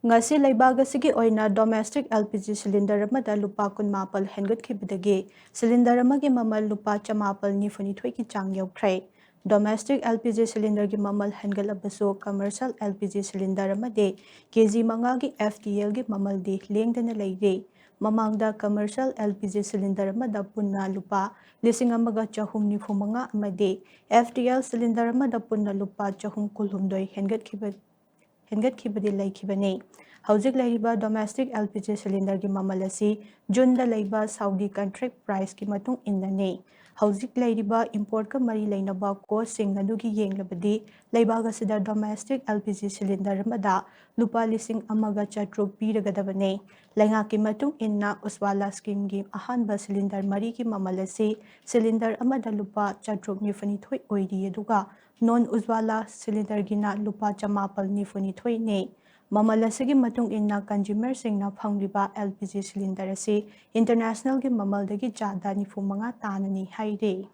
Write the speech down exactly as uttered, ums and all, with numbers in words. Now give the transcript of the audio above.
ꯉꯁꯤ ꯂꯩꯕꯥꯛ ꯑꯁꯤꯒꯤ ꯑꯣꯏꯅ domestic L P G cylinder ꯑꯃꯗ ꯂꯨꯄꯥ ꯀꯨꯟꯃꯥꯄꯜ ꯍꯦꯟꯒꯠꯈꯤꯕꯗꯒꯤ cylinder ꯑꯃꯒꯤ ꯃꯃꯜ ꯂꯨꯄꯥ ꯆꯃꯥꯄꯜ ꯅꯤꯐꯨꯅꯤꯊꯣꯏꯒꯤ ꯆꯥꯡ ꯌꯧꯈ꯭ꯔꯦ꯫ Domestic L P G cylinderꯒꯤ ꯃꯃꯜ ꯍꯦꯟꯒꯠꯂꯕꯁꯨ commercial L P G cylinder ꯑꯃꯗꯤ K G ꯃꯉꯥꯒꯤ F T Lꯒꯤ ꯃꯃꯜꯗꯤ ꯂꯦꯡꯗꯅ ꯂꯩꯔꯤ꯫ ꯃꯃꯥꯡꯗ commercial L P G cylinder ꯑꯃꯗ ꯄꯨꯟꯅ ꯂꯨꯄꯥ ꯂꯤꯁꯤꯡ ꯑꯃꯒ ꯆꯍꯨꯝ ꯅꯤꯐꯨ ꯃꯉꯥ ꯑꯃꯗꯤ F T L cylinder ꯑꯃꯗ ꯄꯨꯟꯅ ꯂꯨꯄꯥ ꯆꯍꯨꯝ ꯀꯨꯟꯍꯨꯝꯗꯣꯏ ꯍꯦꯟꯒꯠꯈꯤꯕ ꯍꯦꯟꯒꯠꯈꯤꯕꯗꯤ ꯂꯩꯈꯤꯕꯅꯤ꯫ ꯍꯧꯖꯤꯛ ꯂꯩꯔꯤꯕ domestic L P G cylinderꯒꯤ ꯃꯃꯜ ꯑꯁꯤ ꯖꯨꯟꯗ ꯂꯩꯕ Saudi contract priceꯀꯤ ꯃꯇꯨꯡ ꯏꯟꯅꯅꯤ꯫ ꯍꯧꯖꯤꯛ ꯂꯩꯔꯤꯕ importꯀ ꯃꯔꯤ ꯂꯩꯅꯕ costꯁꯤꯡ ꯑꯗꯨꯒꯤ ꯌꯦꯡꯂꯕꯗꯤ ꯂꯩꯕꯥꯛ ꯑꯁꯤꯗ domestic L P G cylinder ꯑꯃꯗ ꯂꯨꯄꯥ ꯂꯤꯁꯤꯡ ꯑꯃꯒ ꯆꯥꯇ꯭ꯔꯨꯛ ꯄꯤꯔꯒꯗꯕꯅꯤ꯫ ꯂꯩꯉꯥꯛꯀꯤ ꯃꯇꯨꯡ ꯏꯟꯅ Ujjwala schemeꯒꯤ ꯑꯍꯥꯟꯕ cylinder ꯃꯔꯤꯒꯤ ꯃꯃꯜ ꯑꯁꯤ cylinder ꯑꯃꯗ ꯂꯨꯄꯥ ꯆꯥꯇ꯭ꯔꯨꯛ ꯅꯤꯐꯨꯅꯤꯊꯣꯏ ꯑꯣꯏꯔꯤ, ꯑꯗꯨꯒ non Ujjwala cylinderꯒꯤꯅ ꯂꯨꯄꯥ ꯆꯃꯥꯄꯜ ꯅꯤꯐꯨꯅꯤꯊꯣꯏꯅꯤ꯫ ꯃꯃꯜ ꯑꯁꯤꯒꯤ ꯃꯇꯨꯡ ꯏꯟꯅ consumerꯁꯤꯡꯅ ꯐꯪꯂꯤꯕ L P G cylinder ꯑꯁꯤ internationalꯒꯤ ꯃꯃꯜꯗꯒꯤ ꯆꯥꯗ ꯅꯤꯐꯨ ꯃꯉꯥ ꯇꯥꯅꯅꯤ ꯍꯥꯏꯔꯤ꯫